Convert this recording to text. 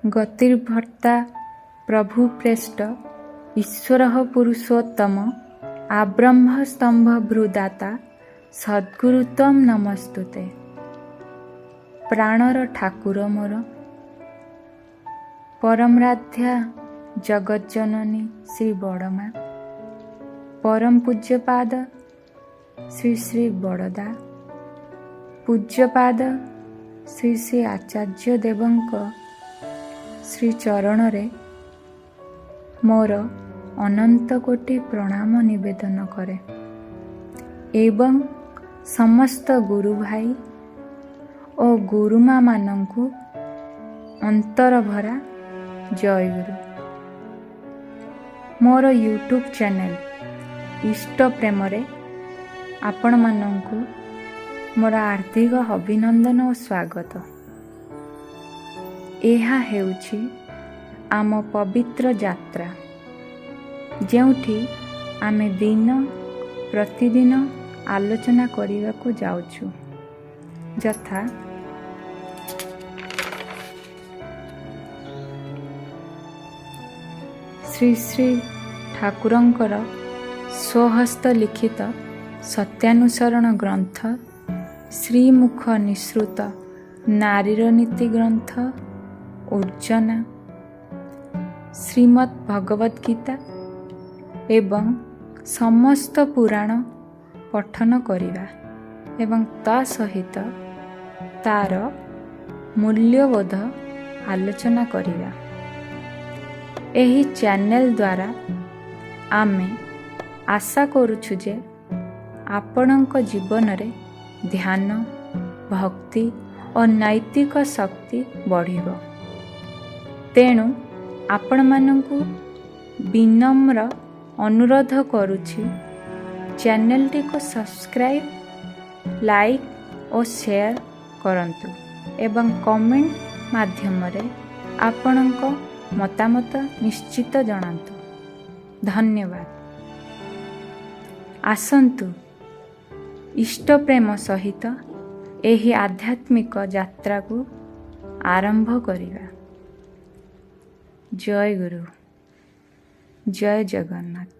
ଗତିର୍ଭର୍ତ୍ତା ପ୍ରଭୁ ପ୍ରେଷ୍ଟ ଈଶ୍ୱର ପୁରୁଷୋତ୍ତମ ଆବ୍ରହ୍ମ ସ୍ତମ୍ଭ ଭୃଦାତା ସଦ୍ଗୁରୁତ୍ୱം ନମସ୍ତୁତେ। ପ୍ରାଣର ଠାକୁର ମୋର ପରମରାଧ୍ୟା ଜଗଜ୍ଜନନୀ ଶ୍ରୀ ବଡ଼ମା, ପରମ ପୂଜ୍ୟପାଦ ଶ୍ରୀ ଶ୍ରୀ ବଡ଼ଦା, ପୂଜ୍ୟପାଦ ଶ୍ରୀ ଶ୍ରୀ ଆଚାର୍ଯ୍ୟ ଦେବଙ୍କ ଶ୍ରୀ ଚରଣରେ ମୋର ଅନନ୍ତ କୋଟି ପ୍ରଣାମ ନିବେଦନ କରେ ଏବଂ ସମସ୍ତ ଗୁରୁ ଭାଇ ଓ ଗୁରୁମାମାନଙ୍କୁ ଅନ୍ତରଭରା ଜୟଗୁରୁ। ମୋର ୟୁଟ୍ୟୁବ୍ ଚ୍ୟାନେଲ୍ ଇଷ୍ଟ ପ୍ରେମରେ ଆପଣମାନଙ୍କୁ ମୋର ହାର୍ଦ୍ଦିକ ଅଭିନନ୍ଦନ ଓ ସ୍ୱାଗତ। ଏହା ହେଉଛି ଆମ ପବିତ୍ର ଯାତ୍ରା, ଯେଉଁଠି ଆମେ ଦିନ ପ୍ରତିଦିନ ଆଲୋଚନା କରିବାକୁ ଯାଉଛୁ, ଯଥା ଶ୍ରୀ ଶ୍ରୀ ଠାକୁରଙ୍କର ସ୍ୱହସ୍ତ ଲିଖିତ ସତ୍ୟାନୁସରଣ ଗ୍ରନ୍ଥ, ଶ୍ରୀମୁଖ ନିଃସୃତ ନାରୀର ନୀତି ଗ୍ରନ୍ଥ ଉର୍ଜନା, ଶ୍ରୀମଦ୍ ଭଗବତ ଗୀତା ଏବଂ ସମସ୍ତ ପୁରାଣ ପଠନ କରିବା ଏବଂ ତା ସହିତ ତାର ମୂଲ୍ୟବୋଧ ଆଲୋଚନା କରିବା। ଏହି ଚ୍ୟାନେଲ୍ ଦ୍ୱାରା ଆମେ ଆଶା କରୁଛୁ ଯେ ଆପଣଙ୍କ ଜୀବନରେ ଧ୍ୟାନ, ଭକ୍ତି ଓ ନୈତିକ ଶକ୍ତି ବଢ଼ିବ। ତେଣୁ ଆପଣମାନଙ୍କୁ ବିନମ୍ର ଅନୁରୋଧ କରୁଛି, ଚ୍ୟାନେଲଟିକୁ ସବସ୍କ୍ରାଇବ୍, ଲାଇକ୍ ଓ ସେୟାର କରନ୍ତୁ ଏବଂ କମେଣ୍ଟ ମାଧ୍ୟମରେ ଆପଣଙ୍କ ମତାମତ ନିଶ୍ଚିତ ଜଣାନ୍ତୁ। ଧନ୍ୟବାଦ। ଆସନ୍ତୁ ଇଷ୍ଟପ୍ରେମ ସହିତ ଏହି ଆଧ୍ୟାତ୍ମିକ ଯାତ୍ରାକୁ ଆରମ୍ଭ କରିବା। ଜୟ ଗୁରୁ, ଜୟ ଜଗନ୍ନାଥ।